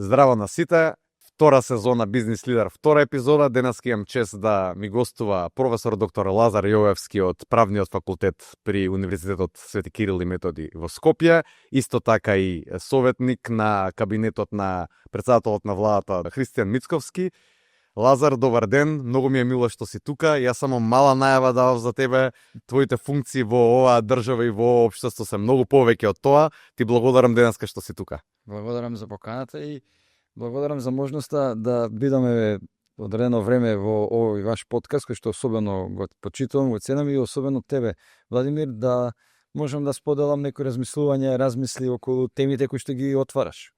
Здраво на сите, втора сезона Бизнис лидер, втора епизода. Денес имам чест да ми гостува професор доктор Лазар Јовевски од Правниот факултет при Универзитетот Свети Кирил и Методи во Скопје, исто така и советник на кабинетот на претседателот на владата Христијан Мицковски. Лазар, добар ден, многу ми е мило што си тука. Јас само мала најава давав за тебе. Твоите функции во оваа држава и во општество се многу повеќе од тоа. Ти благодарам денеска што си тука. Благодарам за поканата и благодарам за можноста да бидеме одредено време во овој ваш подкаст, кој што особено го почитувам, го ценам и особено тебе, Владимир, да можам да споделам некои размислувања, размисли околу темите кои што ги отвараш.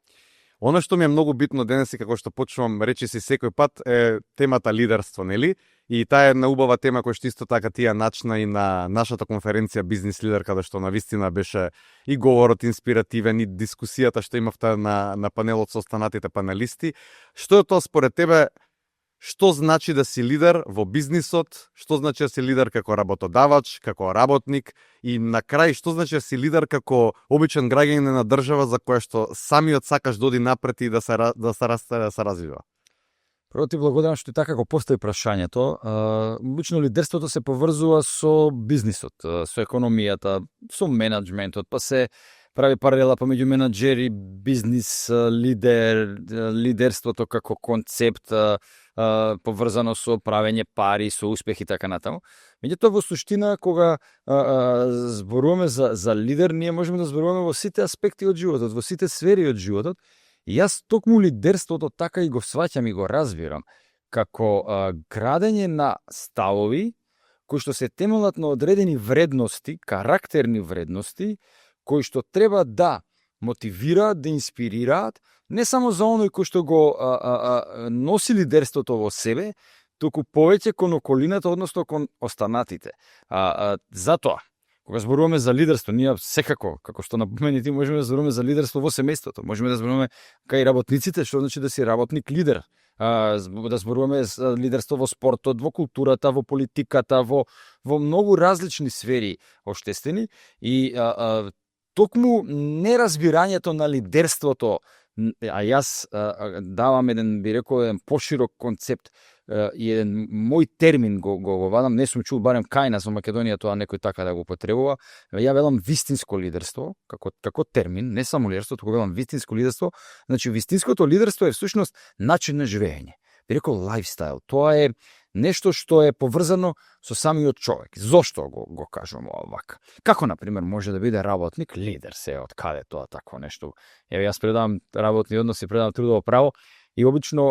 Оно што ми е многу битно денес и како што почнувам речи си секој пат е темата лидерство, нели? И таа е една убава тема која што исто така ти ја начна и на нашата конференција Бизнис лидер, каде што навистина беше и говорот инспиративен и дискусијата што имавте на панелот со останатите панелисти. Што е тоа според тебе? Што значи да си лидер во бизнисот? Што значи да си лидер како работодавач, како работник? И на крај, што значи да си лидер како обичен граѓанин на држава за која што самиот сакаш да оди напред и да се расте, да се развива? Прво ти благодарам што и така го постави прашањето. Обично лидерството се поврзува со бизнисот, со економијата, со менаџментот, па се прави паралела помеѓу менаџери, бизнис, лидер, лидерството како концепт, поврзано со правење пари, со успех и така натаму. Меѓутоа во суштина кога зборуваме за лидер, ние можеме да зборуваме во сите аспекти од животот, во сите сфери од животот. И јас токму лидерството така и го сваќам и го разбирам како градење на ставови кои што се темелат на одредени вредности, карактерни вредности, кои што треба да мотивираат, да инспирираат, не само за оној кој што го носи лидерството во себе, туку повеќе кон околината, односно кон останатите. Затоа, кога зборуваме за лидерство, ние секако, како што напомени ти, можеме да зборуваме за лидерство во семејството, можеме да зборуваме кај работниците, што значи да си работник лидер, да зборуваме за лидерство во спортот, во културата, во политиката, во многу различни сфери општествени и токму неразбирањето на лидерството, а јас давам еден, би рекол, еден поширок концепт и еден мој термин го вадам, не сум чул барем кај нас во Македонија тоа некој така да го потребува. Ја велам вистинско лидерство, како термин, не само лидерство, туку велам вистинско лидерство. Значи, вистинското лидерство е всушност начин на живење. Би рекол лайфстайл. Тоа е нешто што е поврзано со самиот човек. Зошто го кажувам овака? Како, например, може да биде работник лидер? Се од каде тоа такво нешто? Еве, јас предавам работни односи, предавам трудово право и обично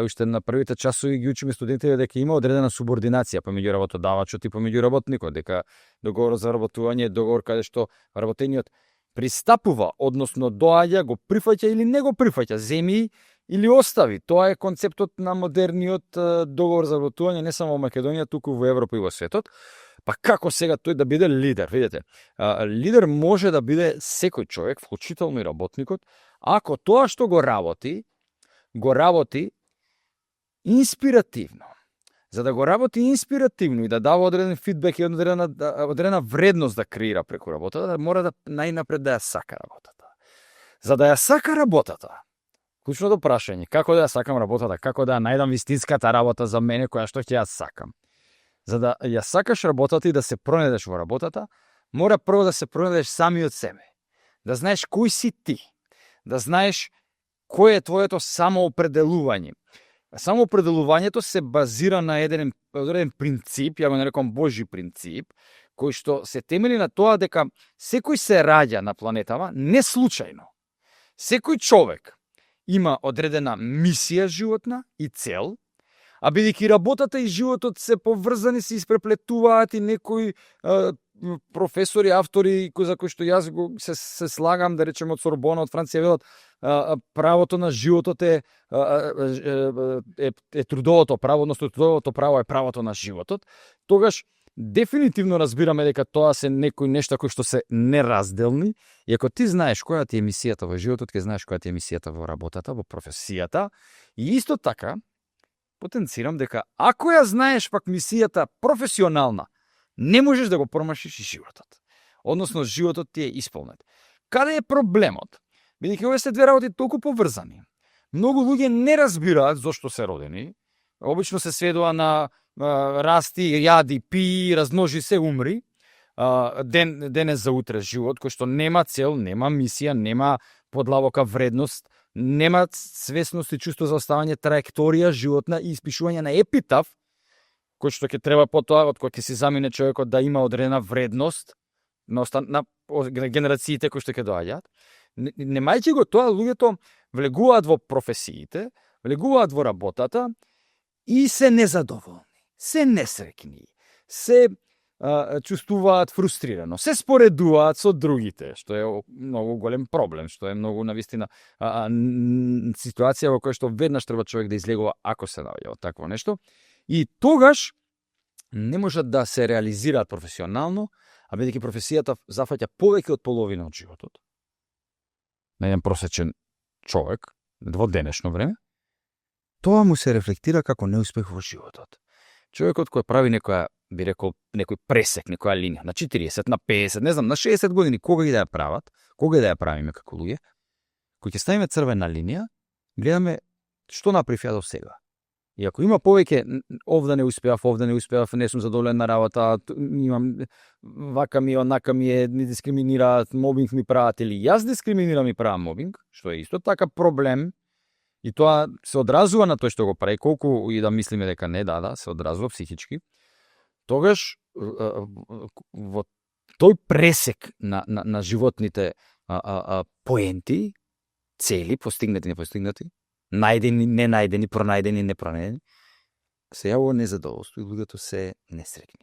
уште на првите часови ги учиме студентите дека има одредена субординација помеѓу работодавачот и помеѓу работникот, дека договор за работување е договор каде што работениот пристапува, односно доаѓа, го прифаќа или не го прифаќа, земи или остави. Тоа е концептот на модерниот договор за работување не само во Македонија, туку во Европа и во светот. Па како сега тој да биде лидер? Видете, лидер може да биде секој човек, вклучително и работникот, ако тоа што го работи инспиративно. За да го работи инспиративно и да дава одреден фидбек и одредена вредност да креира преку работата, мора да најнапред да ја сака работата. За да ја сака работата, клучното прашање, како да ја сакам работата, како да ја најдам вистинската работа за мене која што ќе ја сакам. За да ја сакаш работата и да се пронедеш во работата, мора прво да се пронедеш самиот себе. Да знаеш кој си ти. Да знаеш кој е твоето самоопределување. Самоопределувањето се базира на еден принцип, ја го нарекам Божи принцип, кој што се темели на тоа дека секој се раѓа на планетава не случајно. Секој човек има одредена мисија животна и цел, а бидејќи работата и животот се поврзани, се испреплетуваат и некои професори, автори за кои што јас се слагам, да речем од Сорбона, од Франција, велат правото на животот е трудовото право, односно трудовото право е правото на животот, тогаш дефинитивно разбираме дека тоа се некои нешта кои што се неразделни, и ако ти знаеш која ти е мисијата во животот, ќе знаеш која ти е мисијата во работата, во професијата, и исто така потенцирам дека ако ја знаеш пак мисијата професионална, не можеш да го промашиш и животот. Односно, животот ти е исполнет. Каде е проблемот? Бидејќи овие се две работи толку поврзани. многу луѓе не разбираат зошто се родени. Обично се сведува на расти, јади, пи, размножи се, умри. Денес за утре живот кој што нема цел, нема мисија, нема подлабока вредност, нема свесност и чувство за оставање траекторија животна и испишување на епитаф, кој што ќе треба потоа, од кој ќе се замине човекот да има одредена вредност на генерациите кои што ќе доаѓаат. Немајќи го тоа, луѓето влегуваат во професиите, влегуваат во работата и се незадоволни, се несреќни, се чувствуваат фрустрирано, се споредуваат со другите, што е многу голем проблем, што е многу навистина ситуација во која што веднаш треба човек да излегува ако се наоѓа од такво нешто. И тогаш не можат да се реализираат професионално, а бидејќи професијата зафаќа повеќе од половина од животот на еден просечен човек во денешно време, тоа му се рефлектира како неуспех во животот. Човекот кој прави некоја, би рекол, некој пресек, некоја линија, на 40, на 50, не знам, на 60 години, кога и да ја прават, кога и да ја правиме како луѓе, кој ќе ставиме црвена линија, гледаме што направив ја до сега. И ако има повеќе, овда не успеав, не сум задоволен на работа, имам вака ми, онака ми е, ми дискриминираат, мобинг ми прават, или јас дискриминирам и правам мобинг, што е исто така проблем, и тоа се одразува на тој што го прави, колку и да мислиме дека не, се одразува психички, тогаш во тој пресек на животните поенти, цели, постигнати, не постигнати, најдени, не најдени, пронајдени, не пронајдени, се јавува незадоволство и луѓето се несреќни.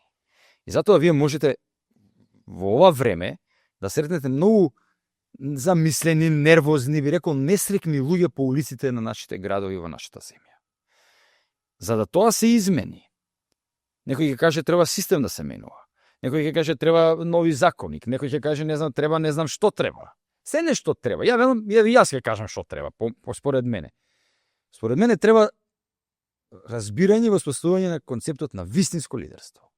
И затоа вие можете во ова време да сретнете многу замислени, нервозни, би рекол, несреќни луѓе по улиците на нашите градови во нашата земја. За да тоа се измени, некој ќе каже треба систем да се менува, некој ќе каже треба нови законник, некој ќе каже не знам треба, не знам што треба. Се нешто треба. Јас ќе кажам што треба, според мене. Според мене треба разбирање и воспоставување на концептот на вистинско лидерство.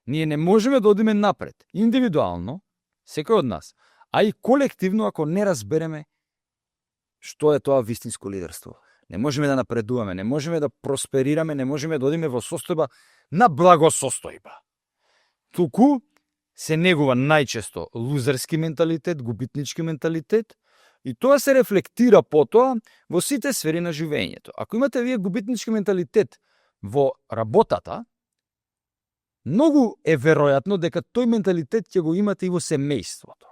Ние не можеме да одиме напред, индивидуално, секој од нас, а и колективно ако не разбереме што е тоа вистинско лидерство. Не можеме да напредуваме, не можеме да просперираме, не можеме да одиме во состојба на благосостојба. Туку се негува најчесто лузерски менталитет, губитнички менталитет, и тоа се рефлектира потоа во сите сфери на живењето. Ако имате вие губитнички менталитет во работата, многу е веројатно дека тој менталитет ќе го имате и во семејството.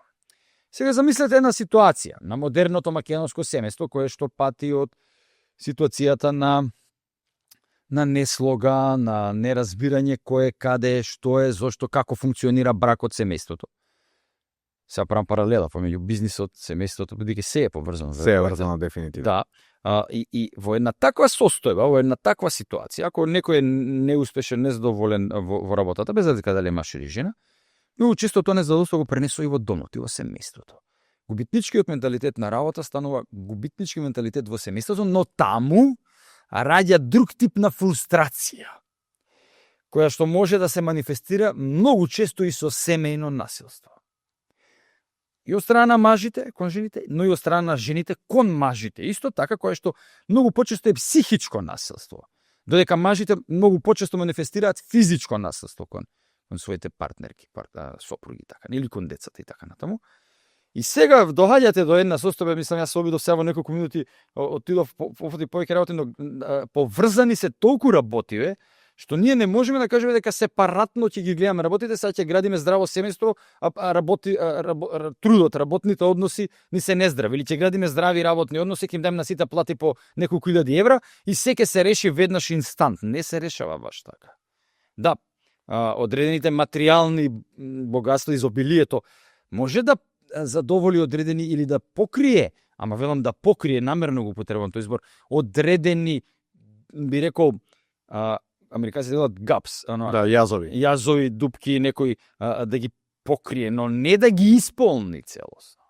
Сега замислете една ситуација на модерното македонско семејство кое што пати од ситуацијата на неслога, на неразбирање кој е, каде, што е, зошто, како функционира бракот, семејството. Сега правам паралела помеѓу бизнисот, семејството, бидејќи се е поврзано. Се е поврзано дефинитивно. Да. И во една таква состојба, во една таква ситуација, ако некој е неуспешен, незадоволен во работата, без разлика дали е маж или жена, многу често тоа незадоволство го пренесува и во домот, и во семејството. Губитничкиот менталитет на работа станува губитнички менталитет во семејството, но таму раѓа друг тип на фрустрација, која што може да се манифестира многу често и со семејно насилство. И од страна на мажите кон жените, но и од страна на жените кон мажите. Исто така кое што многу почесто е психичко насилство. Додека мажите многу почесто манифестираат физичко насилство кон своите партнерки, сопруги, така, или кон децата и така натаму. И сега доаѓате до една состојба, мислам, јас се обидов сега во неколку минути, отидов повеќе работи, но поврзани се толку работиве, што ние не можеме да кажеме дека сепаратно ќе ги гледаме работите, сега ќе градиме здраво семејство, трудот, работните односи ни се нездрави, или ќе градиме здрави работни односи, ќе им дадеме на сите плати по неколку илјади евра и се ќе се реши веднаш инстант. Не се решава баш така. Да, одредените материјални богатства, изобилието може да задоволи одредени или да покрие, ама велам да покрие, намерно го употребувам тој избор, одредени, би рекол, американците велат gaps, јазови, дупки, некои да ги покрие, но не да ги исполни целосно.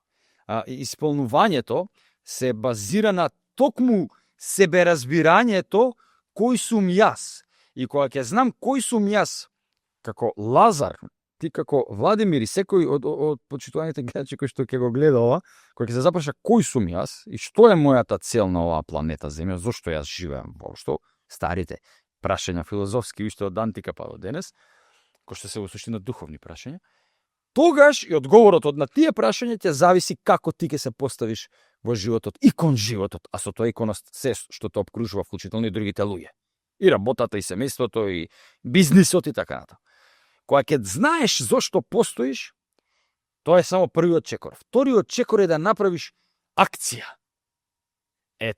Исполнувањето се базира на токму себеразбирањето кој сум јас. И кога ќе знам кој сум јас, како Лазар, ти како Владимир и секој од почитуваните гледачи кои што ќе го гледа ова, кој ќе се запраша кој сум јас и што е мојата цел на оваа планета Земја, зошто јас живеам воопшто, старите прашања филозофски уште од антика па до денес, кои што се во суштина духовни прашања, тогаш и одговорот од на тие прашања ќе зависи како ти ќе се поставиш во животот и кон животот, а со тоа и кон се што те обкружува, вклучително и другите луѓе. И работата, и семејството, и бизнисот и така натаму. Кога ќе знаеш зошто постоиш, тоа е само првиот чекор. Вториот чекор е да направиш акција.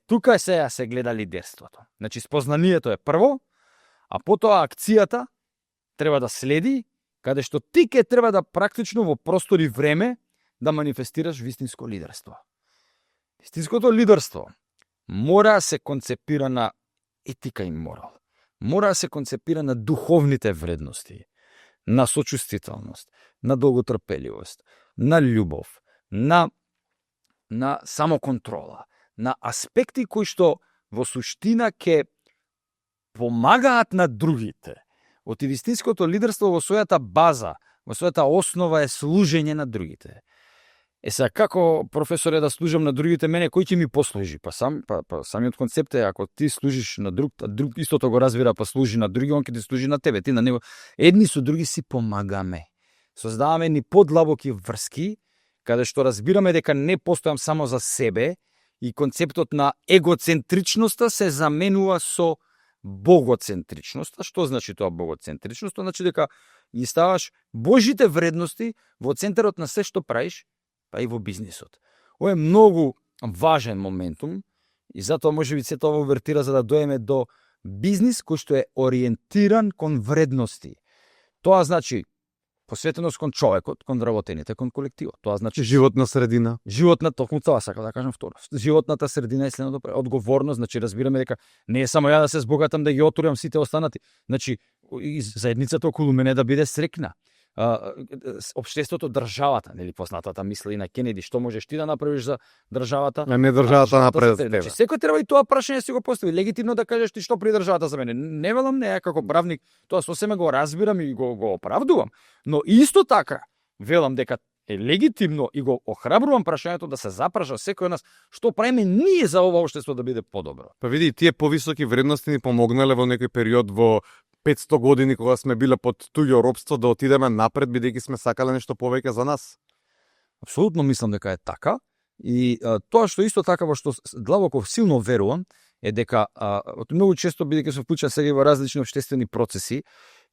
Тука се гледа лидерството. Значи, спознанието е прво, а потоа акцијата треба да следи, каде што ти ќе треба да практично во простор и време да манифестираш вистинско лидерство. Вистинското лидерство мора да се концепира на етика и морал. Мора да се концепира на духовните вредности, на сочувствителност, на долготрпеливост, на љубов, на самоконтрола, на аспекти кои што во суштина ќе помагаат на другите. Од вистинското лидерство во својата база, во својата основа е служење на другите. Сега, како професор е да служам на другите, мене кој ќе ми послужи? Самиот концепт е, ако ти служиш на друг, а друг истото го разбира, па служи на други, он ќе ти служи на тебе, ти на него. Едни со други си помагаме. Создаваме ни подлабоки врски, каде што разбираме дека не постојам само за себе и концептот на егоцентричноста се заменува со богоцентричноста. Што значи тоа богоцентричноста? Значи дека ги ставаш Божите вредности во центарот на се што правиш, па и во бизнисот. Ова е многу важен моментум и затоа може би се тоа увертира за да доеме до бизнис кој што е ориентиран кон вредности. Тоа значи посветеност кон човекот, кон работените, кон колективот. Тоа значи животна средина. Животна, токму тоа сакам да кажам второ. Животната средина е следното, одговорност, значи разбираме дека не е само ја да се збогатам да ги отурам сите останати. Значи и заедницата околу мене да биде срекна. Општеството, државата, нели познатата мисла и на Кенеди, што можеш ти да направиш за државата? А не државата напред за тебе. Значи секој треба и тоа прашање си го постави. Легитимно да кажеш ти што при државата за мене. Не велам не, како правник, тоа сосема го разбирам и го оправдувам, но исто така велам дека е легитимно и го охрабрувам прашањето да се запраша секој од нас што правиме ние за ова општество да биде подобро. Па види, тие повисоки вредности ни помогнале во некој период во 500 години кога сме биле под туѓо робство да отидеме напред бидејќи сме сакале нешто повеќе за нас. Апсолутно мислам дека е така и тоа што исто така во што длабоко силно верувам е дека многу често бидејќи се вклучен сега во различни општествени процеси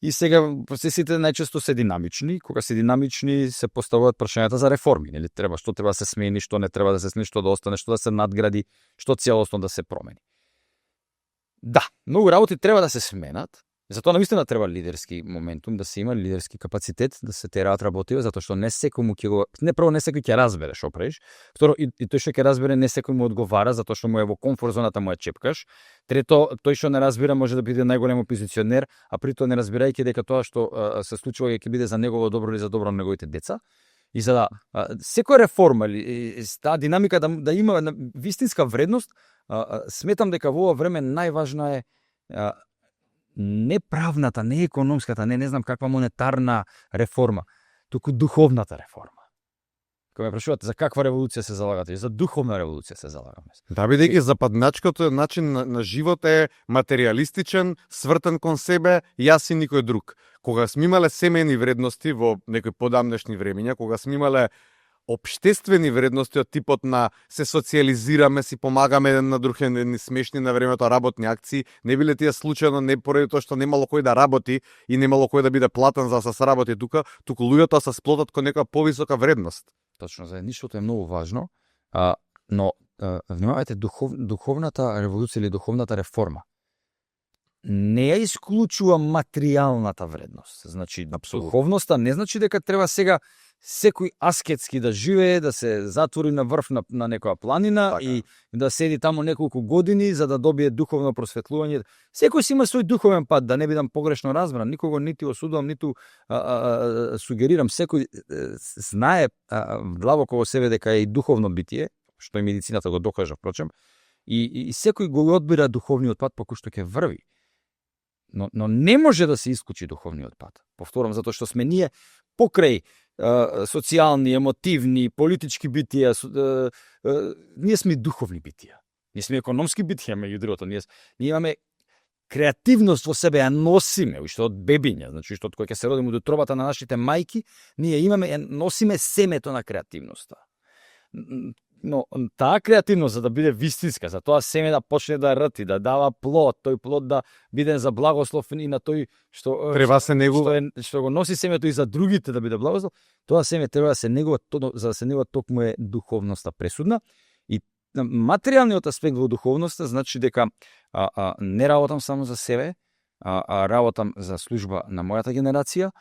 и сега процесите најчесто се динамични, кога се динамични се поставуваат прашањата за реформи, нели што треба да се смени, што не треба да се смени, што да остане, што да се надгради, што целосно да се промени. Да, многу работи треба да се сменат. Затоа навистина треба лидерски моментум, да се има лидерски капацитет, да се тераат работи, затоа што не секој ќе го прво не секој ќе разбере што правиш. Второ и тој што ќе разбере не секој му одговара затоа што му е во комфорт зоната му е чепкаш. Трето, тој што не разбира може да биде најголем опозиционер, а при тоа не разбирајќи дека тоа што се случува ќе биде за негово добро или за добро на неговите деца. И за да секоја реформа или таа динамика да има вистинска вредност, сметам дека во ова време најважна е не правната, не економската, не знам каква монетарна реформа, туку духовната реформа. Кога ме прашувате за каква револуција се залагате, за духовна револуција се залагаме. Да, бидејќи западначкото начин на живот е материјалистичен, свртен кон себе, јас и никој друг. Кога сме имале семејни вредности во некои подамнешни времиња, кога сме имале општествени вредности од типот на се социализираме, си помагаме еден на друг, ни смешни на времето работни акции, не биле тие случајно не поради тоа што немало кој да работи и немало кој да биде платен за да се сработи туку луѓето се сплотат кон некоја повисока вредност. Точно, заедништвото е многу важно, но внимавајте, духовната револуција или духовната реформа не ја исклучува материјалната вредност. Значи, духовноста не значи дека треба сега секој аскетски да живее, да се затвори на врв на некоја планина така, и да седи таму неколку години за да добие духовно просветлување. Секој си има свој духовен пат, да не бидам погрешно разбран, никого нити осудувам, ниту сугерирам. Секој знае длабоко во себе дека е и духовно битие, што и медицината го докажа, впрочем, и секој го одбира духовниот пат по кој што ќе врви. Но не може да се исклучи духовниот пат. Повторам, затоа што сме ние покрај социјални, емотивни, политички битија, ние сме духовни битија. Ние сме економски битија, меѓу другото. Ние имаме креативност во себе, ја носиме, уште од бебиња, значи уште од кој ќе се родиме до утробата на нашите мајки, ние носиме семето на креативноста. Но таа креативност за да биде вистинска, за тоа семе да почне да рати, да дава плод, тој плод да биде за благослов и на тој што Треба се негува. што го носи семето и за другите да биде благослов, тоа семе треба да се негува, за да се негува токму е духовноста пресудна. И материјалниот аспект во духовноста значи дека не работам само за себе, работам за служба на мојата генерација,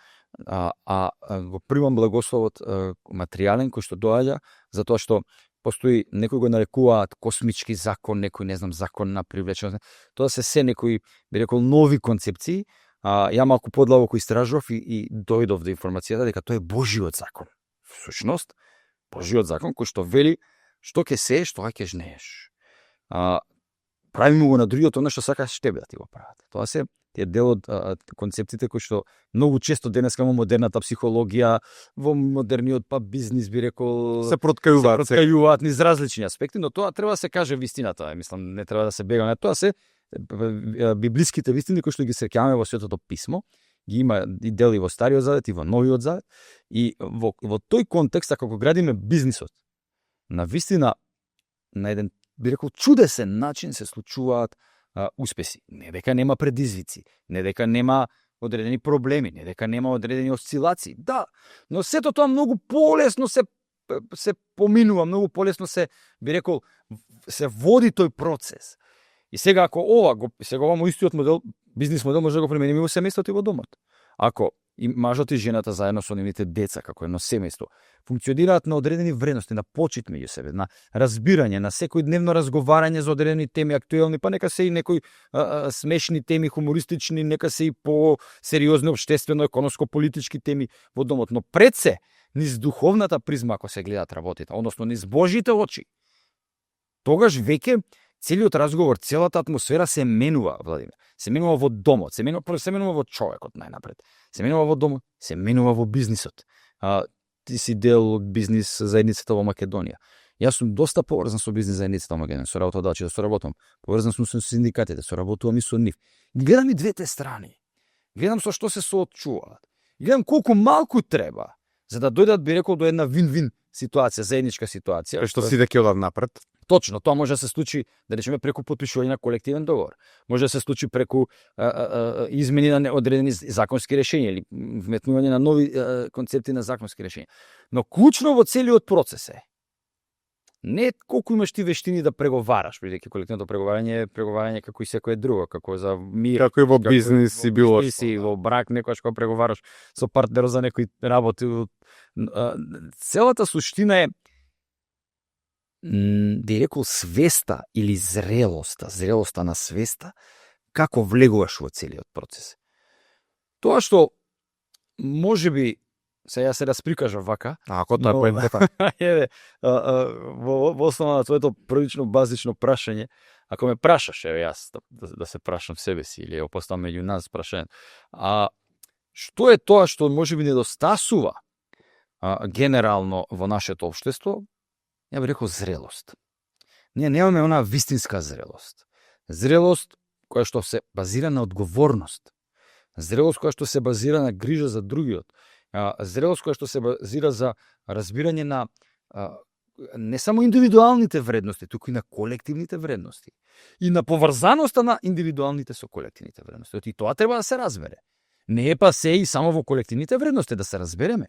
го примам благословот материјален кој што доаѓа, затоа што постои, некои го нарекуваат космички закон, некои не знам закон на привлеченост. Тоа се некои, би рекол, нови концепции. Ја малку подлабоко истражував и дојдов до информацијата дека тоа е Божиот закон. Всушност, Божиот закон кој што вели што ќе сееш, тоа ќе жнееш. Правиме го на другиот она што сакаш тебе да ти го прават. Тоа се тие дел од концепциите кои што многу често денеска во модерната психологија, во модерниот бизнис би рекол се проткајуваат низ различни аспекти, но тоа треба да се каже вистината. Мислам, не треба да се бега на тоа, се библиските вистини кои што ги среќаваме во Светото писмо, ги има и дели во Стариот завет и во Новиот завет, и во тој контекст ако го градиме бизнисот на вистина на еден би рекол чудесен начин се случуваат успеси. Не дека нема предизвици, не дека нема одредени проблеми, не дека нема одредени осцилации. Да, но сето тоа многу полесно се поминува, многу полесно се би рекол се води тој процес. И сега ако сега ова истиот модел, бизнис модел може да го примениме во семејството и во домот. Ако и мажот и жената заедно со нивните деца како едно семејство функционираат на одредени вредности, на почит меѓу себе, на разбирање, на секојдневно разговарање за одредени теми актуелни, па нека се и некои смешни теми, хумористични, нека се и по сериозни општествено, економско, политички теми во домот, но пред се низ духовната призма ако се гледаат работите, односно низ Божите очи. Тогаш веќе целиот разговор, целата атмосфера се менува, Владимир. Се менува во домот, се менува во човекот најнапред. Се менува во домот, се менува во бизнисот. Ти си дел од бизнис заедницата во Македонија. Јас сум доста поврзан со бизнис заедницата во Македонија, со работодавци, со работам. Поврзан сум со синдикатите, со работувам и со нив. Гледам и двете страни. Гледам со што се соочуваат. Гледам колку малку треба за да дојдат би рекол до една вин-вин ситуација, заедничка ситуација. Што сите ќе одат напред. Точно, тоа може да се случи, да речеме, преку потпишување на колективен договор. Може да се случи преку измени на одредени законски решења или вметнување на нови концепти на законски решења. Но клучно во целиот процес е не колку имаш ти вештини да преговараш, бидејќи колективното преговарање како и секое друго, како за мир, како и во бизнис и било што. Во брак некогаш кога преговараш со партнерот за некои работи. Целата суштина е би рекол свеста или зрелоста на свеста, како влегуваш во целиот процес. Тоа што можеби сега се расприкажа вака, ако тоа е поентата. Во основа на твоето првично базично прашање, ако ме прашаш, јас да се прашам себе си или поставам меѓу нас прашање, што е тоа што можеби недостасува генерално во нашето општество? Ја би рекол зрелост. Ние немаме онаа вистинска зрелост. Зрелост која што се базира на одговорност. Зрелост која што се базира на грижа за другиот. Зрелост која што се базира за разбирање на не само индивидуалните вредности, туку и на колективните вредности. И на поврзаноста на индивидуалните со колективните вредности. И тоа треба да се разбере. Не е па се и само во колективните вредности да се разбереме.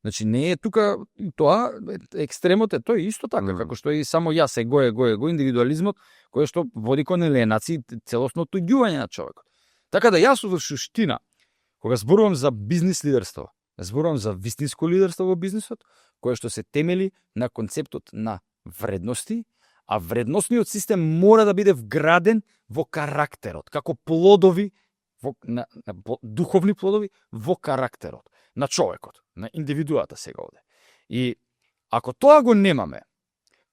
Значи не е тука тоа екстремот е тој исто така како што и само јас го индивидуализмот кој што води кон алиенација и целосно туѓување на човекот. Така да јас во суштина кога зборувам за бизнис лидерство, зборувам за вистинско лидерство во бизнисот, кое што се темели на концептот на вредности, а вредносниот систем мора да биде вграден во карактерот, како плодови на духовни плодови во карактерот на човекот, на индивидуата сега овде. И ако тоа го немаме,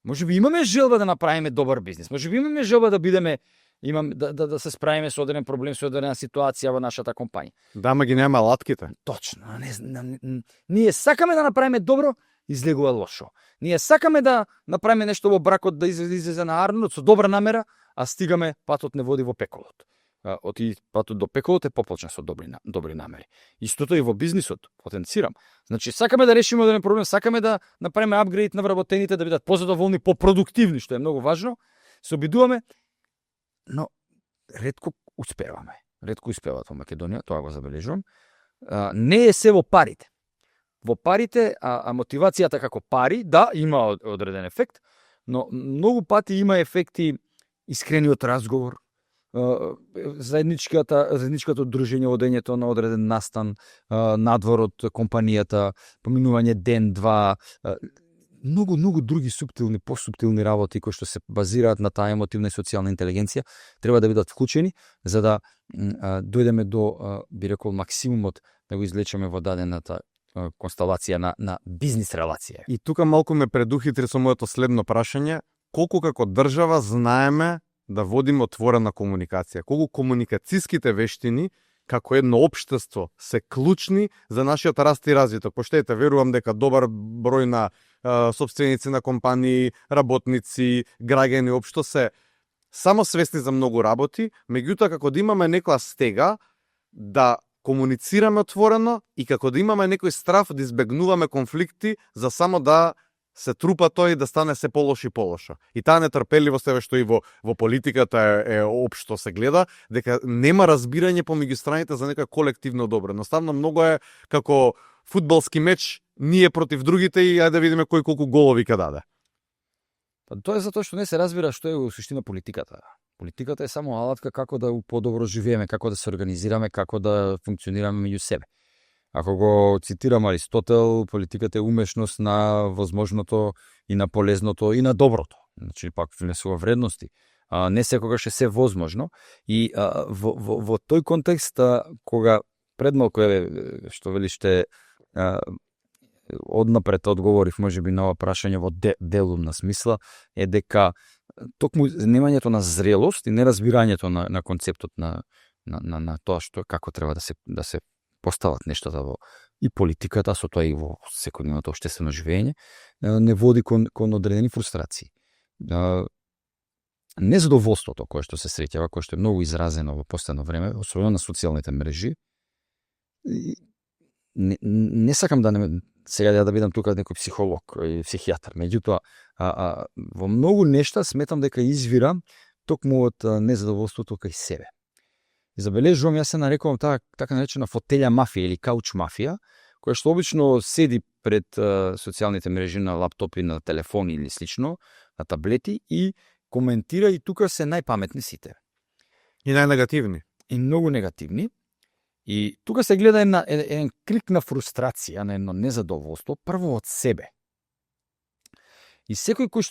можеби имаме желба да направиме добар бизнис, можеби имаме желба да бидеме имам да се справиме со одреден проблем, со одредена ситуација во нашата компанија. Да, ма ги нема алатките. Точно. Ние сакаме да направиме добро, излегува лошо. Ние сакаме да направиме нешто во бракот да излезе на арнот со добра намера, а стигаме патот не води во пеколот. Патот до пеколот е пополнен со добри намери. Истото и во бизнисот, потенцирам. Значи, сакаме да решиме одреден проблем, сакаме да направиме апгрейд на вработените, да бидат позадоволни, попродуктивни, што е многу важно. Се обидуваме, но ретко успеваме. Ретко успеваат во Македонија, тоа го забележувам. Не е се во парите. Во парите, а мотивацијата како пари, да, има одреден ефект, но многу пати има ефекти искрениот разговор, заедничкото дружење, одењето на одреден настан, надвор од компанијата, поминување ден, два, многу други суптилни, посуптилни работи кои што се базираат на таа емотивна и социјална интелигенција, треба да бидат вклучени за да дојдеме до, би рекол, максимумот да го извлечеме во дадената констелација на бизнис релација. И тука малку ме предухитри со моето следно прашање, колку како држава знаеме да водиме отворена комуникација, колку комуникацијските вештини како едно општество се клучни за нашиот раст и развиток. Поштете, верувам дека добар број на сопственици на компании, работници, граѓани општо се само свесни за многу работи, меѓутоа како да имаме некоја стега да комуницираме отворено и како да имаме некој страф да избегнуваме конфликти за само да се трупа тој да стане се полошо и полошо. И таа нетрпеливост што и во политиката е општо се гледа, дека нема разбирање помеѓу страните за некоја колективно добро. Едноставно многу е како фудбалски меч, ние против другите и ајде да видиме кој колку голови ка даде. Тоа е затоа што не се разбира што е во суштина политиката. Политиката е само алатка како да подобро живееме, како да се организираме, како да функционираме меѓу себе. Ако го цитирам Аристотел, политиката е умешност на возможното и на полезното и на доброто. Значи, пак внесува вредности. Не секогаш е се возможно. И во тој контекст, кога предмалку што велиште, однапред одговорив можеби на ова прашање во делумна смисла, е дека токму немањето на зрелост и неразбирањето на концептот на тоа што како треба да се постават нештата во и политиката, со тоа и во секојдневното општествено живење, не води кон одредени фрустрации. Незадоволството кое што се среќава, кое што е многу изразено во последно време, особено на социјалните мрежи, не сакам сега да бидам тука некој психолог и психијатар, меѓутоа во многу нешта сметам дека извира токму од незадоволството кај себе. И забележувам, јас се нарекувам така наречена фотелја мафија или кауч мафија, која што обично седи пред социјалните мрежи на лаптопи, на телефони или слично, на таблети и коментира, и тука се најпаметни сите. И најнегативни. И многу негативни. И тука се гледа еден крик на фрустрација, на едно незадоволство, прво од себе. И секој кој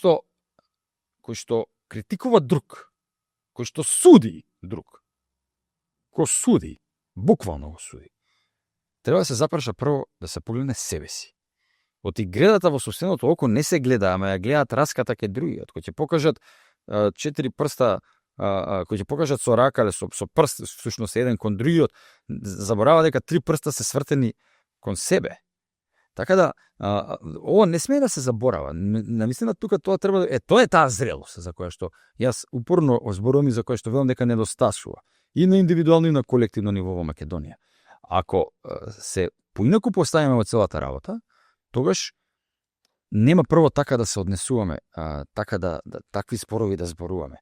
што критикува друг, кој што суди друг, кој суди, буквално го суди, треба да се запраша прво да се погледне себе си. Од и гледата во собственото око не се гледа, ама ја гледаат раската кај другиот, кој ќе покажат 4 прста, кој ќе покажат со рака или со прст, всушност еден кон другиот, заборава дека 3 прста се свртени кон себе. Така да, ова не смее да се заборава. Намислена тука тоа треба тоа е таа зрелост за која што јас упорно зборувам и за која што велам дека недостасува и на индивидуално и на колективно ниво во Македонија. Ако се поинаку поставиме во целата работа, тогаш нема прво така да се однесуваме, така да такви спорови да зборуваме.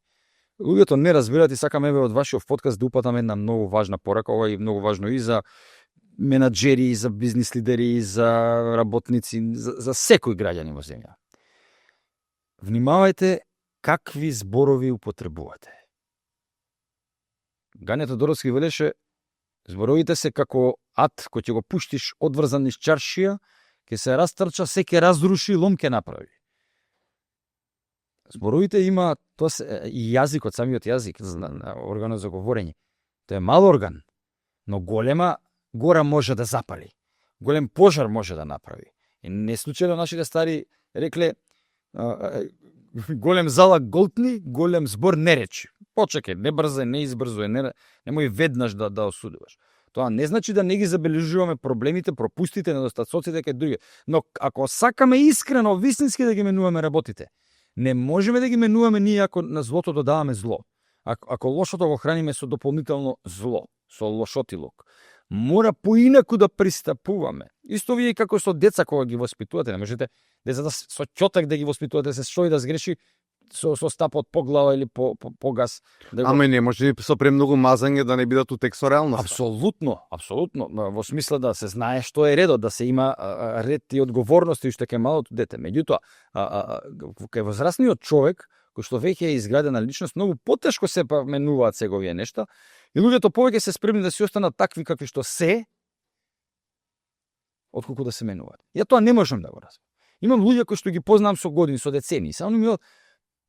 Луѓето не разбираат и сакам од вашиот подкаст да упатам една многу важна порака, ова е многу важно и за менаџери, и за бизнис лидери, и за работници, за секој граѓанин во земја. Внимавајте какви зборови употребувате. Гања Тодоровски велеше, зборовите се како ат кој ќе го пуштиш одврзан низ чаршија, ќе се растрча, се ќе разруши, лом ќе направи. Зборовите има, тоа се и јазикот, самиот јазик, органот за говорење. Тоа е мал орган, но голема гора може да запали. Голем пожар може да направи. И не случајно нашите стари рекле, голем залак голтни, голем збор не речи. Почекај, не брзај, не избрзуј, немој веднаш да осудуваш. Тоа не значи да не ги забележуваме проблемите, пропустите, недостатоците кај други. Но ако сакаме искрено, вистински да ги менуваме работите, не можеме да ги менуваме ние ако на злото додаваме зло. Ако лошото го храниме со дополнително зло, со лошотилок. Мора поинаку да пристапуваме. Исто вие како со деца кога ги воспитувате, не можете децата со ќотак да ги воспитувате, се што и да сгреши со стапот по глава или по газ. Да го... Ама не може со премногу мазање да не бидат утек со реалноста. Апсолутно, во смисла да се знае што е редот, да се има ред и одговорности уште кај малото дете. Меѓутоа, кај возрастниот човек кој што веќе е изградена личност, многу потешко се менуваат сега овие нешта и луѓето повеќе се спремни да си останат такви какви што се, отколку да се менуваат. Ја тоа не можам да го разберам. Имам луѓе кои што ги познавам со години, со децени, само ми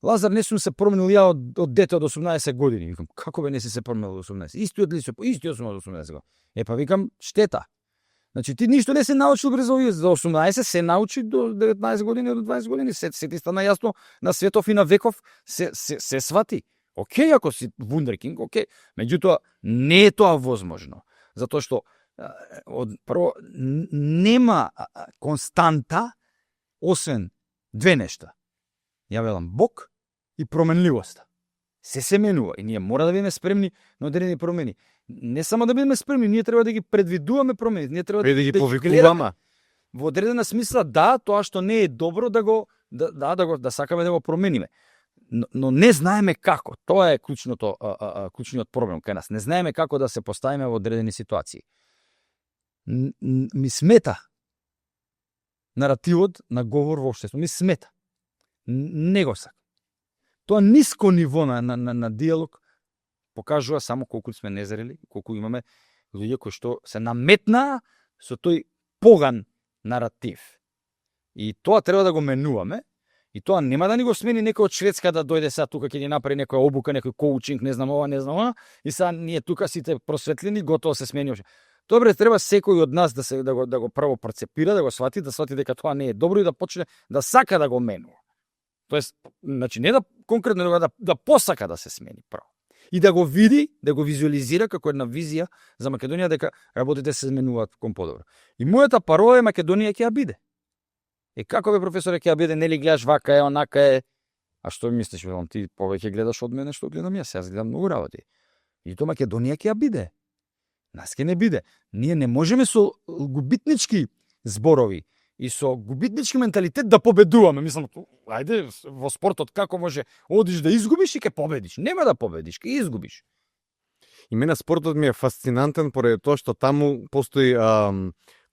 Лазар, не сум се променил ја од дете од 18 години. Викам, како бе не си се променил од 18? Истиот ли си? Истиот сум од 18 години. Па викам, штета. Значи ти ништо не се научил през овие за 18, се научи до 19 години, до 20 години, се ти стана јасно на светов и на веков, се свати. Океј, ако си вундеркинг, океј. Меѓутоа, не е тоа возможно. Затоа што прво нема константа освен две нешта. Ја велам Бог и променливоста. Се менува и ние мора да бидеме спремни на одредени промени. Не само да бидеме спремни, ние треба да ги предвидуваме промени, ние треба да ги повикуваме. Во одредена смисла, да, тоа што не е добро да сакаме да го промениме. Но не знаеме како. Тоа е клучниот проблем кај нас. Не знаеме како да се поставиме во одредени ситуации. Ми смета наративот на говор во општество. Ми смета. Не го сакам. Тоа ниско ниво на диалог покажува само колку сме незрели, колку имаме луѓе кои што се наметнаа со тој поган наратив. И тоа треба да го менуваме, и тоа нема да ни го смени некој од Шведска да дојде сега тука ќе ни направи некоја обука, некој коучинг, не знам ова, и сега ние тука сите просветлени, готово се смени. Добре, треба секој од нас да го прво процепира, да го свати дека тоа не е добро и да почне да сака да го менува. Тоест, значи не да конкретно да посака да се смени право. И да го види, да го визуализира како една визија за Македонија дека работите се менуваат кон подобро. И мојата парола е Македонија ќе ја биде. Како бе професоре ќе ја биде, нели гледаш вака е, онака е. А што мислиш, велам, ти повеќе гледаш од мене што гледам јас гледам многу работи. И тоа Македонија ќе ја биде. Нас ќе не биде. Ние не можеме со губитнички зборови и со губитнички менталитет да победуваме. Мислам, ајде, во спортот како може одиш да изгубиш и ќе победиш. Нема да победиш, ќе изгубиш. И мене спортот ми е фасцинантен поради тоа што таму постои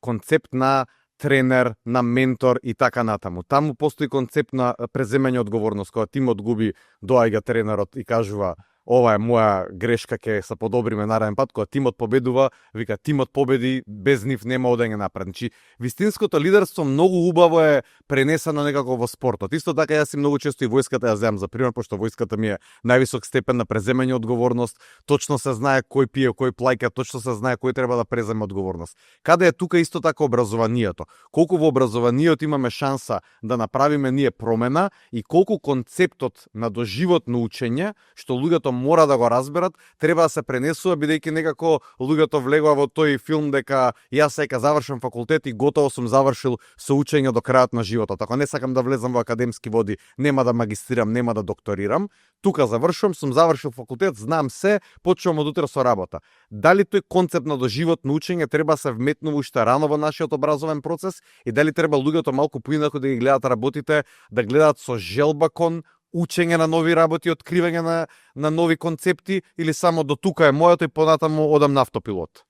концепт на тренер, на ментор и така натаму. Таму постои концепт на преземање одговорност. Кога тимот губи, доаѓа тренерот и кажува ова е моја грешка, ќе се подобриме нареден пат. Кога тимот победува, вика тимот победи, без нив нема одење напред. Значи, вистинското лидерство многу убаво е пренесено некако во спортот. Исто така јас и многу често и војската ја земам за пример, пошто војската ми е највисок степен на преземање одговорност. Точно се знае кој пие, кој плаќа, точно се знае кој треба да преземе одговорност. Каде е тука исто така образованието? Колку во образованието имаме шанса да направиме ние промена и колку концептот на доживотно учење, што луѓето мора да го разберат, треба да се пренесува, бидејќи некако луѓето влегува во тој филм дека јас сега завршам факултет и готово сум завршил со учење до крајот на животот. Ако не сакам да влезам во академски води, нема да магистрирам, нема да докторирам, тука завршувам, сум завршил факултет, знам се, почнувам од утре со работа. Дали тој концепт на доживотно учење треба да се вметнува уште рано во нашиот образовен процес и дали треба луѓето малку поинаку да ги гледаат работите, да гледаат со желба кон учење на нови работи, откривање на нови концепти, или само до тука е моето и понатаму одам на автопилот?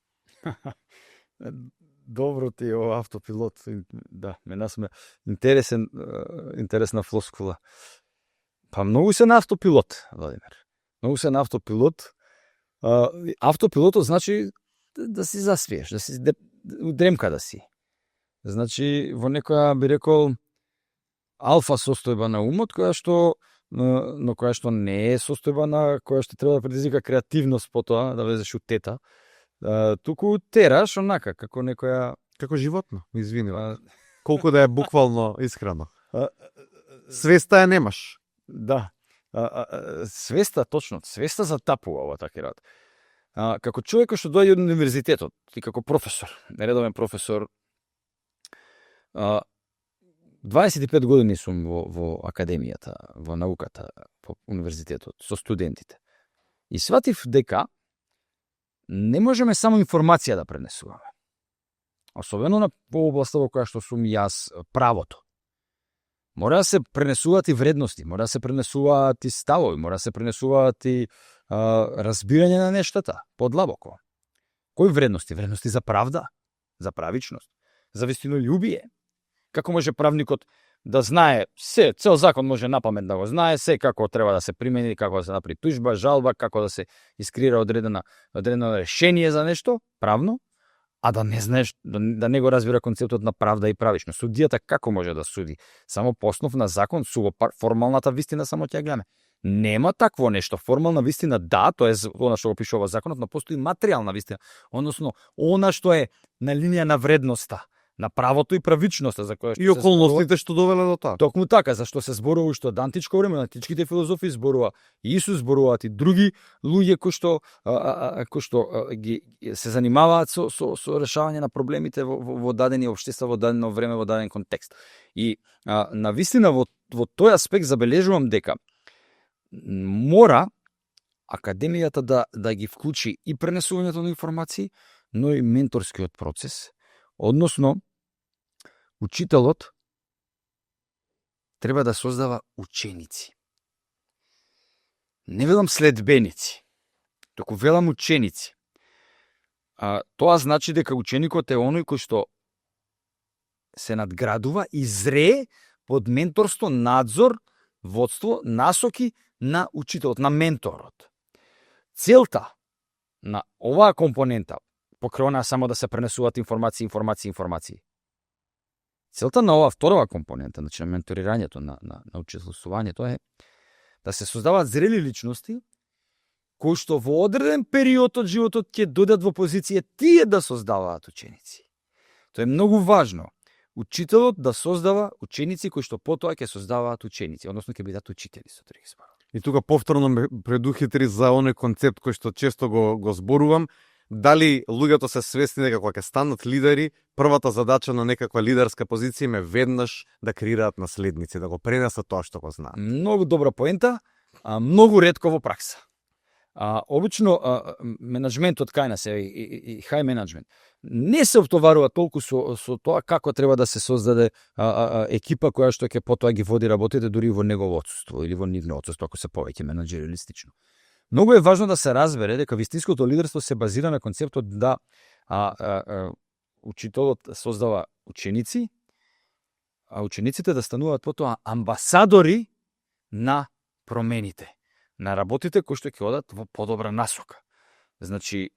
Добро ти е ова автопилот. Да, мене сме интересна флоскула. Па многу се на автопилот, Владимир. Многу се на автопилот. Автопилотот значи да си засвиеш, да си дремка да си. Значи во некоја би рекол алфа состојба на умот, која што не е состојба на која што треба да предизвика креативност потоа, да влезеш у тета. Туку тераш онака, како некоја... Како животно, извини. Колку да е буквално искрено. Свеста ја немаш. Да. Свеста, точно, свеста затапува ова таки рад. Како човек кој што доаѓа од универзитетот, и како професор, редовен професор, 25 години сум во академијата, во науката, во универзитетот, со студентите. И сватив дека не можеме само информација да пренесуваме. Особено во областа во која што сум јас, правото. Мора да се пренесуваат и вредности, мора да се пренесуваат и ставови, мора да се пренесуваат и разбирање на нештата, подлабоко. Кои вредности? Вредности за правда, за правичност, за вистинолюбие. Како може правникот да знае се, цел закон може напамет да го знае, се како треба да се примени, како да се направи тужба, жалба, како да се искреира одредено решение за нешто правно, а да не знаеш, да не го разбира концептот на правда и правичност. Судијата како може да суди? Само по основ на закон, формалната вистина само ќе гледаме. Нема такво нешто. Формална вистина, да, тоа е она што го пише во законот, но постои материјална вистина, односно она што е на линија на вредноста, на правото и правичноста за која што и околностите што довеле до тоа. Токму така, зашто се зборува уште од античко време, на античките филозофи зборува и Исус, зборуваат и други луѓе кои што ги се занимаваат со решавање на проблемите во дадени општества, во дадено време, во даден контекст. И на вистина во тој аспект забележувам дека мора академијата да ги вклучи и пренесувањето на информации, но и менторскиот процес, односно учителот треба да создава ученици. Не велам следбеници, току велам ученици. Тоа значи дека ученикот е оној кој што се надградува и зрее под менторство, надзор, водство, насоки на учителот, на менторот. Целта на оваа компонента, покрона само да се пренесуваат информации. Целта на оваа вторава компонента, значи на менторирањето, на учителствувањето е да се создаваат зрели личности кои што во одреден период од животот ќе дојдат во позиција тие да создаваат ученици. Тоа е многу важно. Учителот да создава ученици кои што потоа ќе создаваат ученици, односно ќе бидат учители, со други зборови. И тука повторно ме предухитри за оној концепт кој што често го зборувам, дали луѓето се свесни дека кога ќе станат лидери, првата задача на некаква лидерска позиција е веднаш да креираат наследници, да го пренесат тоа што го знаат. Многу добра поента, многу ретко во пракса. Обично менаџментот кај нас и хај менаџмент не се обтоварува толку со тоа како треба да се создаде екипа која што ќе потоа ги води работите дури во негово отсуство или во нивно отсуство, ако се повеќе менаџериалистично. Многу е важно да се разбере дека вистинското лидерство се базира на концептот да учителот создава ученици, а учениците да стануваат потоа амбасадори на промените, на работите кои што ќе одат во подобра насока. Значи,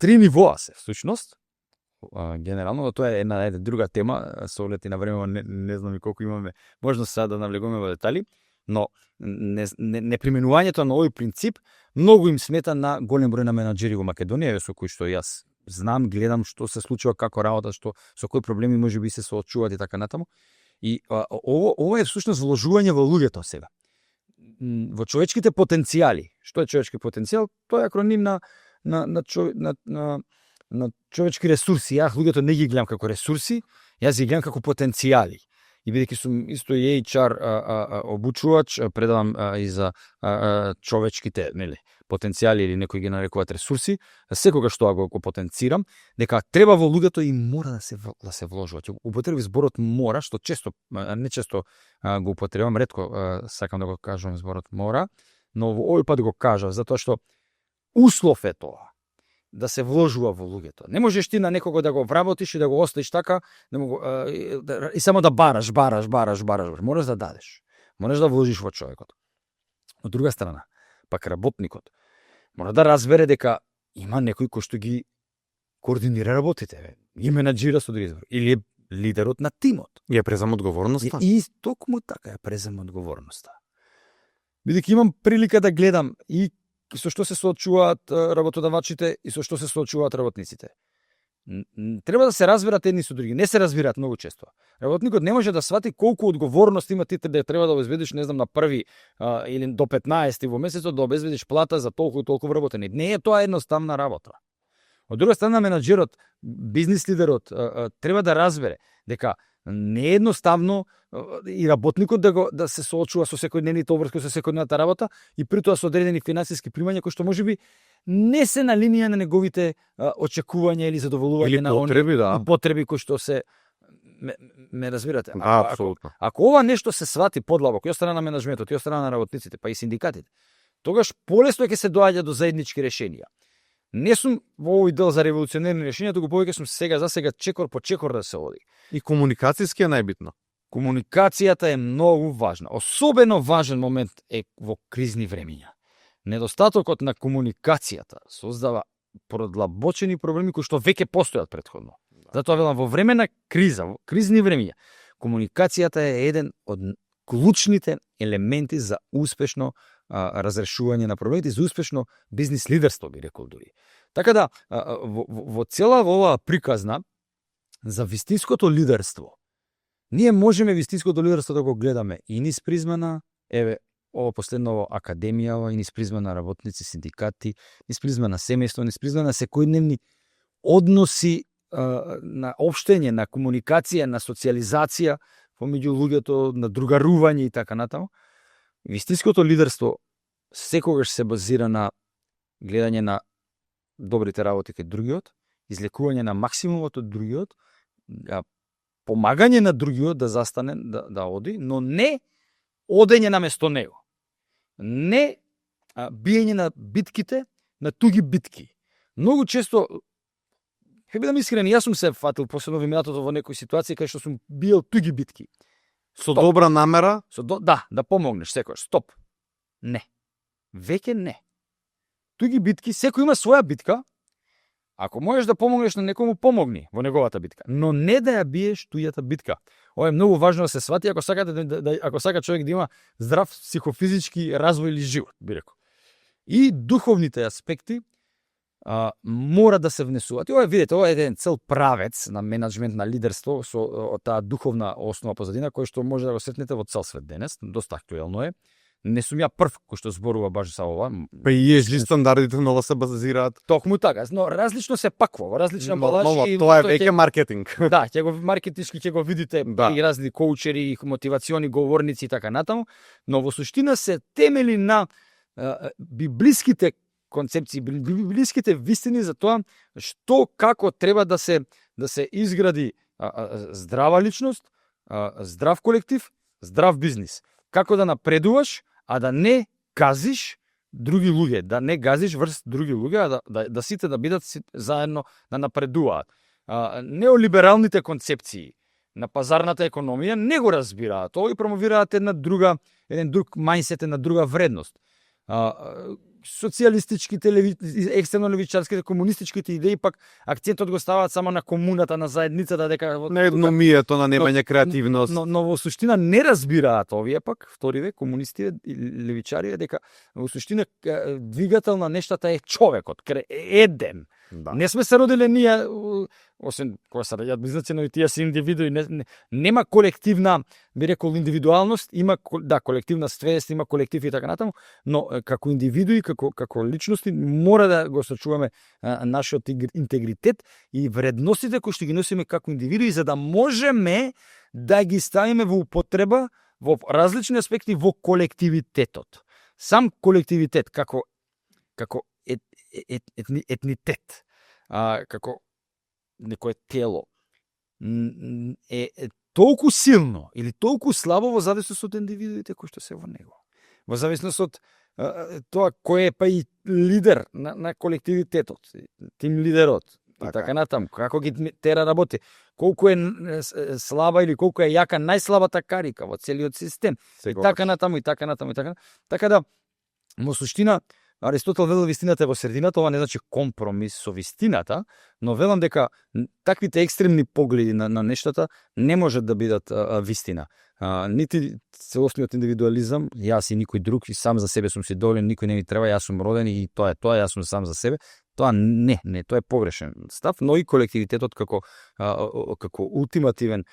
3 нивоа се, всушност, генерално, тоа е една друга тема, со оглед и на време, не знам и колку имаме можност сега да навлегуваме во детали, но неприменувањето на овој принцип многу им смета на голем број на менаџери во Македонија, со кои што јас знам, гледам што се случува, како работа, со кои проблеми можеби се соочуваат и така натаму. И ова е всушност вложување во луѓето сега. Во човечките потенцијали. Што е човечки потенцијал? Тоа е акроним на човечки ресурси. Јас луѓето не ги гледам како ресурси, јас ги гледам како потенцијали. И бидејќи сум исто и HR обучувач, предавам и за човечките, потенцијали или некои ги нарекуваат ресурси, секогаш тоа го потенцирам, дека треба во луѓето и мора да се вложуваат. Употреби зборот мора, што не често го употребам, ретко сакам да го кажам зборот мора, но во овој пат го кажав, затоа што услов е тоа да се вложува во луѓето. Не можеш ти на некого да го вработиш и да го оставиш така, и само да бараш. Мораш да дадеш. Мораш да вложиш во човекот. Од друга страна, пак работникот мора да разбере дека има некој кој што ги координира работите, ги менаџира со други зборови, или е лидерот на тимот. И е презема одговорноста. И токму така е презема одговорноста. Бидејќи имам прилика да гледам и со што се соочуваат работодавачите и со што се соочуваат работниците. Треба да се разберат едни со други. Не се разбираат многу често. Работникот не може да свати колку одговорност има ти да треба да обезбедиш, не знам, на први или до 15 во месецот да обезбедиш плата за толку и толку вработени. Не е тоа едноставна работа. Од друга страна, менаџерот, бизнис лидерот треба да разбере дека не е едноставно и работникот да се соочува со секојдневните обврски со секојдневната работа и при тоа со одредени финансиски примања кои што можеби не се на линија на неговите очекувања или задоволување или на потреби, да. потреби кои што се ме разбирате. Апсолутно. Ако ова нешто се свати подлабоко и од страна на менаџментот, и од страна на работниците, па и синдикатите, тогаш полесно ќе се доаѓа до заеднички решенија. Не сум во овој дел за револуционерни решенија, туку повеќе сум за сега чекор по чекор да се оди. И комуникацијски е најбитно. Комуникацијата е многу важна. Особено важен момент е во кризни времиња. Недостатокот на комуникацијата создава продлабочени проблеми кои што веќе постојат претходно. Затоа велам, во време на криза, во кризни времиња, комуникацијата е еден од клучните елементи за успешно разрешување на проблемите, за успешно бизнис лидерство, би рекол дури. Така да, во цела оваа приказна за вистинското лидерство, ние можеме вистинското лидерство да го гледаме и низ призма на, ова последново академија, и низ призма на работници, синдикати, низ призма на семејство, низ призма на секојдневни односи на општење, на комуникација, на социализација помеѓу луѓето, на другарување и така натаму. Вистинското лидерство секогаш се базира на гледање на добрите работи кај другиот, излекување на максимумот од другиот, помагање на другиот да застане, да оди, но не одење на место него. Не биење на битките, на туги битки. Многу често, ќе бидам искрен, јас сум се фатил посебно во минатото во некои ситуации кај што сум биел туги битки. Со добра намера? Да помогнеш секојаш. Стоп. Не. Веќе не. Туги битки, секој има своја битка. Ако можеш да помогнеш на некому, помогни во неговата битка. Но не да ја биеш тујата битка. Ова е многу важно да се свати ако сака човек да има здрав психофизички развој или живот, би рекол. И духовните аспекти мора да се внесуваат. И ова видите, ова е еден цел правец на менаџмент, на лидерство со таа духовна основа позадина кој што може да го сретнете во цел свет денес, доста актуелно е. Не сум ја прв кој што зборува баш за ова. Па и ESG стандардите нова се базираат. Токму така, но различно се пакува, различна амбалажа и тоа е веќе маркетинг. Да, ќе го маркетички ќе го видите и разни коучери и мотивациони говорници и така натаму, но во суштина се темели на библиските концепции, библиските вистини за тоа што како треба да се изгради здрава личност, здрав колектив, здрав бизнис. Како да напредуваш, а да не газиш други луѓе, да не газиш врз други луѓе, а да сите да бидат заедно да напредуваат. Неолибералните концепции на пазарната економија не го разбираат. Овој промовираат еден друг мајндсет, една друга вредност. Социјалистичките, екстремно левичарските, комунистичките идеи пак акцентот го ставаат само на комуната, на заедницата, дека на едномието, на немање креативност. Но во суштина не разбираат овие пак вториве комунистиве и левичари дека во суштина двигател на нештата е човекот, еден. Да. Не сме се родиле ние, освен кога се раѓаат близнаци, но и тие се индивидуи, нема колективна, би рекол, индивидуалност, има колективна свест, има колектив и така натаму, но како индивидуи, како личности мора да го сочуваме нашиот интегритет и вредностите кои што ги носиме како индивидуи за да можеме да ги ставиме во употреба во различни аспекти во колективитетот. Сам колективитет како етнитет, како некое тело, е толку силно или толку слабо во зависност од индивидуите кои што се во него. Во зависност од тоа кој е па и лидер на колективитетот, тим лидерот, и така натаму, како ги тера работи, колку е слаба или колку е јака најслабата карика во целиот систем, и така натаму, и така натаму, и така. Така да, во суштина, Аристотел велел вистината е во средината, ова не значи компромис со вистината, но велам дека таквите екстремни погледи на нештата не можат да бидат вистина. Нити целосниот индивидуализам, јас и никој друг, и сам за себе сум си доволен, никој не ми треба, јас сум роден и тоа е тоа, јас сум сам за себе. Тоа не, тоа е погрешен став, но и колективитетот како ултимативен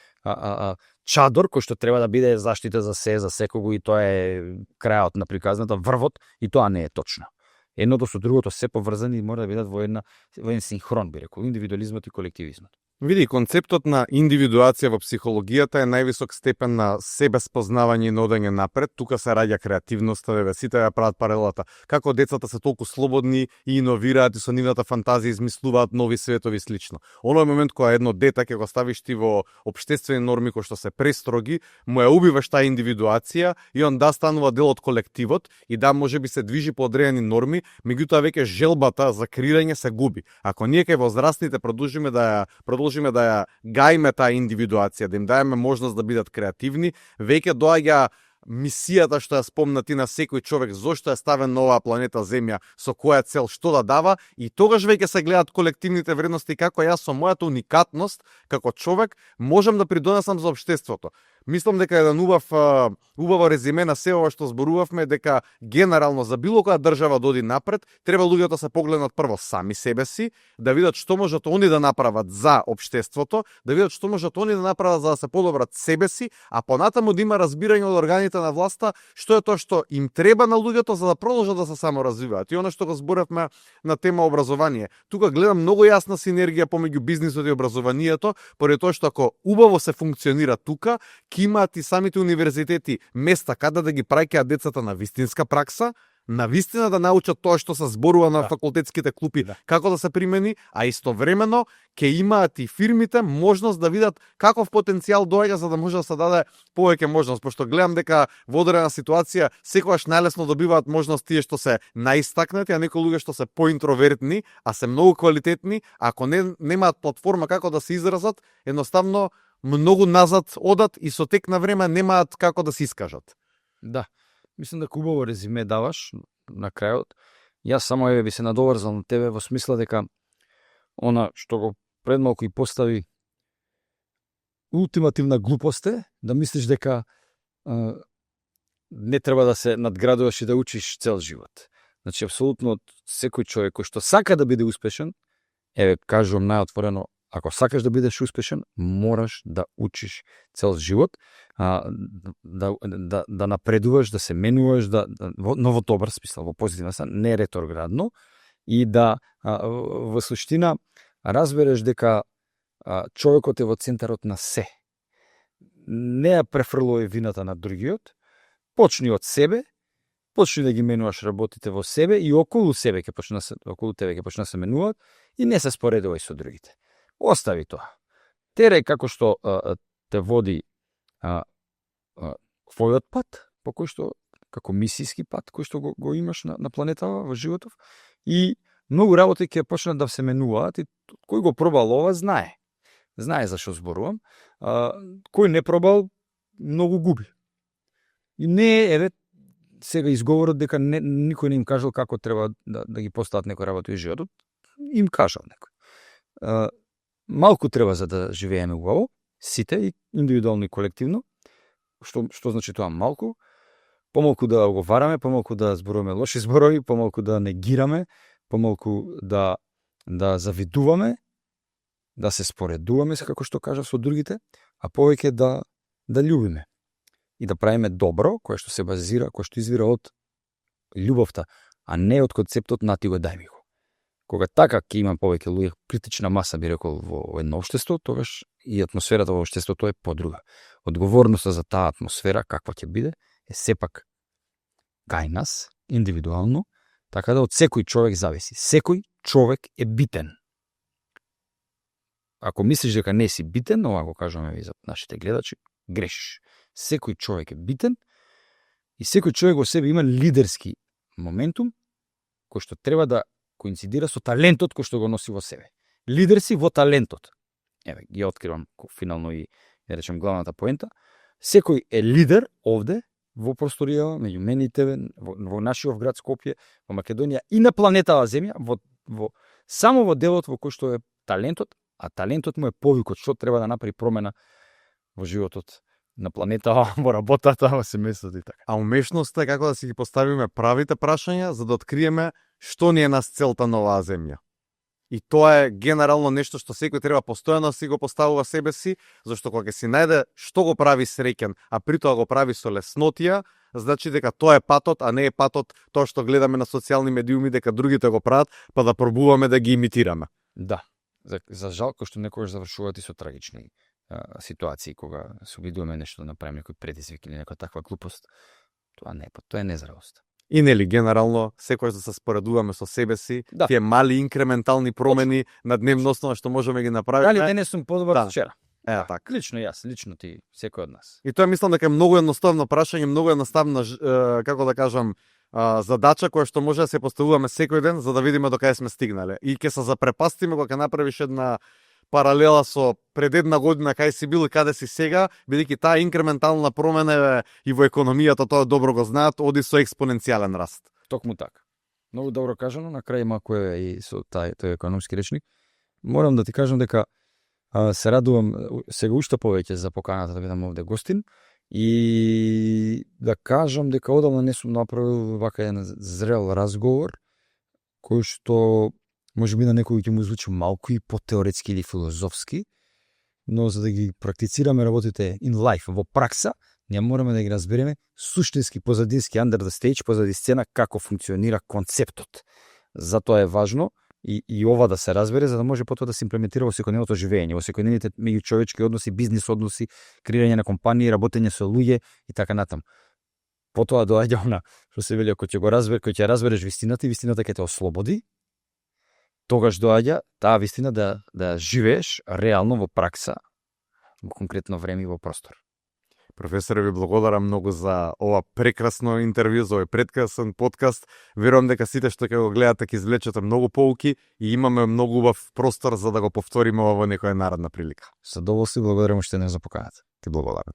чадор кој што треба да биде заштита за секого и тоа е крајот на приказната, врвот, и тоа не е точно. Едното со другото се поврзани и мора да бидат во еден синхрон, би рекол, индивидуализмот и колективизмот. Види, концептот на индивидуација во психологијата е највисок степен на себе спознавање и на одење напред. Тука се раѓа креативноста, сите ја прават паралелата. Како децата се толку слободни и иновираат и со нивната фантазија измислуваат нови светови и слично. Оној момент кога едно дете ќе го ставиш ти во општествени норми кои што се престроги, му ја убиваш таа индивидуација и он станува дел од колективот и можеби се движи по одредени норми, меѓутоа веќе желбата за креирање се губи. Ако ние кај возрастните продолжиме да ја гајме таа индивидуација, да им даеме можност да бидат креативни, веќе доаѓа мисијата што ја спомна ти на секој човек, зошто е ставен на оваа планета Земја, со која цел, што да дава, и тогаш веќе се гледат колективните вредности како јас со мојата уникатност како човек можам да придонесам за општеството. Мислам дека еден убаво резиме на се ова што зборувавме, дека генерално за било која држава да оди напред, треба луѓето да се погледнат прво сами себе си, да видат што можат они да направат за општеството, да видат што можат они да направат за да се подобрат себе си, а понатаму да има разбирање од органите на власта што е тоа што им треба на луѓето за да продолжат да се саморазвиваат. И она што го зборевме на тема образование. Тука гледам многу јасна синергија помеѓу бизнисот и образованието, поради тоа што ако убаво се функционира тука, ќе имаат и самите универзитети места каде да ги праќаат децата на вистинска пракса, на вистина да научат тоа што се зборува на факултетските клупи, како да се примени, а истовремено ќе имаат и фирмите можност да видат каков потенцијал доаѓа за да може да се даде повеќе можност, пошто гледам дека во одредена ситуација секогаш најлесно добиваат можност тие што се најистакнати, а некои луѓе што се поинтровертни, а се многу квалитетни, ако немаат платформа како да се изразат, едноставно многу назад одат и со тек на време немаат како да се искажат. Да. Мислам дека убаво резиме даваш на крајот. Јас само би се надоврзал на тебе во смисла дека она што го пред малку и постави ултимативна глупост е да мислиш дека не треба да се надградуваш и да учиш цел живот. Значи, апсолутно секој човек кој што сака да биде успешен, кажувам најотворено, ако сакаш да бидеш успешен, мораш да учиш цел живот, да напредуваш, да се менуваш, но во добар смисла, во позитивна страна, не ретроградно, и да во суштина разбереш дека човекот е во центарот на се. Не ја префрлувај вината на другиот, почни од себе, почни да ги менуваш работите во себе и околу тебе ќе почне да се менуваат и не се споредувај со другите. Остави тоа. Терај како што те води твојот пат, по кој што, како мисијски пат, кој што го имаш на планетава во животов, и многу работи ќе почнат да се менуваат, и кој го пробал ова, знае. Знае за што зборувам. Кој не пробал, многу губи. И не сега изговорот дека никој не им кажал како треба да ги постават некои работи во животот, им кажал некој. Малку треба за да живееме убаво, сите, и индивидуално и колективно. Што значи тоа малку? Помалку да оговараме, помалку да зборуваме лоши зборови, помалку да негираме, помалку да завидуваме, да се споредуваме, како што кажа, со другите, а повеќе да љубиме и да правиме добро, кое што се базира, кое што извира од љубовта, а не од концептот на ти го дај ми го. Кога така ќе има повеќе луѓе, критична маса, би рекол, во едно општество, тогаш и атмосферата во општеството е подруга. Одговорноста за таа атмосфера, каква ќе биде, е сепак кај нас, индивидуално, така да од секој човек зависи. Секој човек е битен. Ако мислиш дека не си битен, ова го кажуваме и за нашите гледачи, грешиш. Секој човек е битен и секој човек во себе има лидерски моментум кој што треба да коинцидира со талентот кој што го носи во себе. Лидер си во талентот. Ги откривам финално и ја речем главната поента. Секој е лидер овде во просторијава меѓу мене и тебе, во нашиот град Скопје, во Македонија и на планетава Земја, само во делот во кој што е талентот, а талентот му е повикот што треба да направи промена во животот на планетава, во работата, во семејството и така. А умешноста е како да си ги поставиме правите прашања за да откриеме што ни е нас целта на оваа земја. И тоа е генерално нешто што секој треба постојано да си го поставува себе си, зашто кога ќе си најде што го прави среќен, а при тоа го прави со леснотија, значи дека тоа е патот, а не е патот тоа што гледаме на социјални медиуми дека другите го прават, па да пробуваме да ги имитираме. Да. За жал, кој што некогаш завршуваат и со трагични ситуации, кога се обидуваме нешто да направиме, некој предизвик или некоја таква глупост. Тоа е незрелост. И нели, генерално, секојаш да се споредуваме со себе си, Да. тие мали инкрементални промени на дневна основа што можеме ги направиме. Дали денес сум подобар Да. од вчера? Така. Лично јас, лично ти, секој од нас. И тоа мислам дека е многу едноставно прашање, многу едноставна, како да кажам, задача која што може да се поставуваме секој ден за да видиме до каде сме стигнале. И ќе се запрепастиме кога ќе направиш една паралела со пред една година кај си бил и каде си сега, бидејќи таа инкрементална промена и во економијата тоа добро го знаат, оди со експоненцијален раст. Токму така. Многу добро кажано, на крај мако е и со тој економски речник. Морам да ти кажам дека се радувам сега уште повеќе за поканата да бидам овде гостин и да кажам дека одамна не сум направил вака еден зрел разговор кој што може би на некој ќе му звучи малку и потеоретски или филозофски, но за да ги практицираме работите in life, во пракса, ние мораме да ги разбереме суштински, позадински, under the stage, позади сцена, како функционира концептот. Затоа е важно и ова да се разбере, за да може потоа да се имплементира во секојдневното живење, во секојдневните меѓучовечки односи, бизнис односи, креирање на компании, работење со луѓе и така натаму. Потоа доаѓа она, што се вели, ако ќе разбереш вистината и вистината ќе те ослободи, тогаш доаѓа таа вистина да живееш реално во пракса, во конкретно време и во простор. Професоре, ви благодарам многу за ова прекрасно интервју, за овој прекрасен подкаст. Верувам дека сите што ќе го гледате ќе извлечете многу поуки и имаме многу убав простор за да го повториме ова во некоја наредна прилика. Со задоволство благодарам уште еднаш за поканата. Ти благодарам.